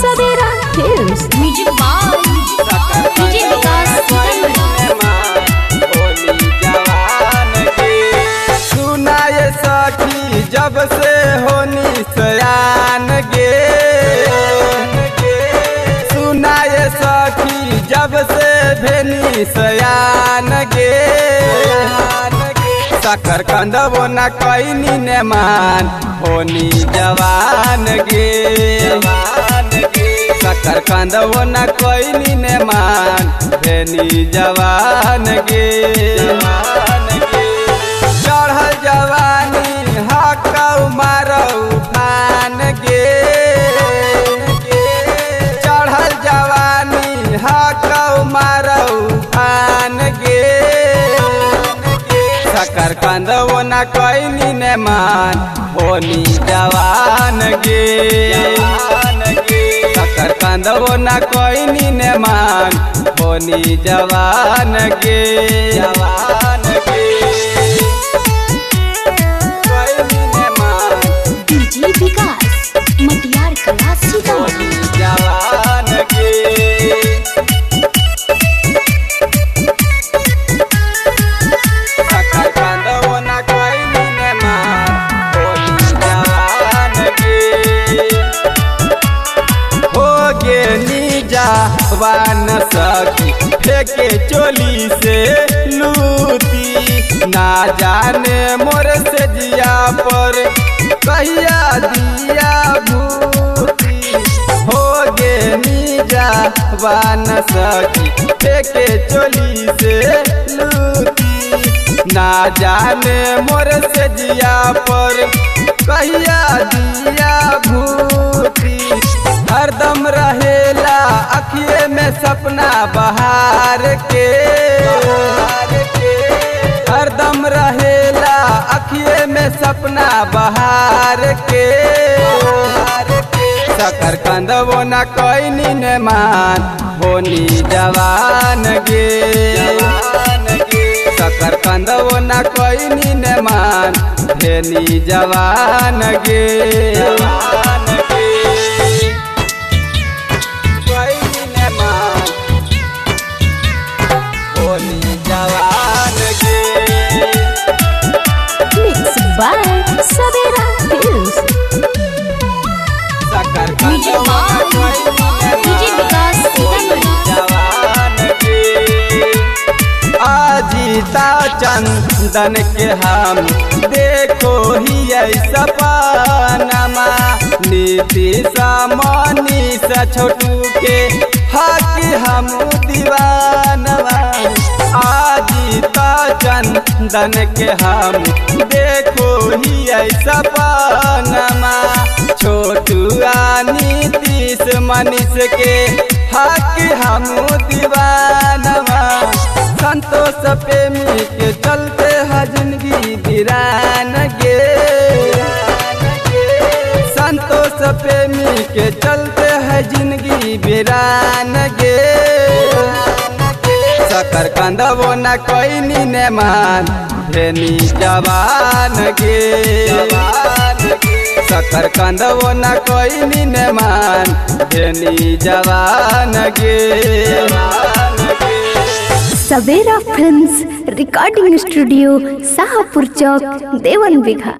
Savera films. Music by DJ Vikas Sitamarhi. सुनाए सखी जब से होनी सयान गे, सुनाए सखी जब से भेनी सयान गे, सकर कंदबो न कैनी ने मान होनी जवान गे, सकर कंदबो न कैनी ने मान भेनी जवान गे। चढ़ल जवानी हकौ मारौ फान गे, चढ़ल जवानी हकौ मारौ फान गे, सकर कंदबो न कैनी ने मान होनी जवान गे, सकर कंदबो न कैनी ने मान होनी जवान गे, जवान गे। डीजे विकास मटियार कला सीतामढ़ी। जवान के सकर कंदबो न कैनी ने मान होनी जवान के, हो गे जवान सखी फेंके चोली से लूती, ना जाने मोर से जिया पर कहिया दिया भूती, हो गे जवान सखी फेंके चोली से लूती, ना जाने मोर से जिया पर कहिया दिया भूती, हरदम रहेला अखिए में सपना बहार के, हरदम रहेला अखिए में सपना बहार के, सकर कंदबो न कैनी ने मान होनी जवान गे, सकर कंदबो न कैनी ने मान भेनी जवान गे। Mix by Savera films. Music by DJ Vikas Sitamarhi. Ajita चंदन के हम देखो ही सपनमा, नीतीश मनीष छोटू के हक हम दीवानवा, आजीता चंदन के हम देखो ही सपनमा, छोटू नीतीश मनीष के हक हम दीवानवा, संतोष प्रेमी के चलते है जिंदगी बिरान गे, संतोष प्रेमी के चलते है जिंदगी बिरान गे, सकर कंदबो न कैनी ने मान भेनी जवान गे, सकर कंदबो न कैनी ने मान भेनी जवान गे। Savera films recording studio, Shahpur Chowk, Devan Bigha.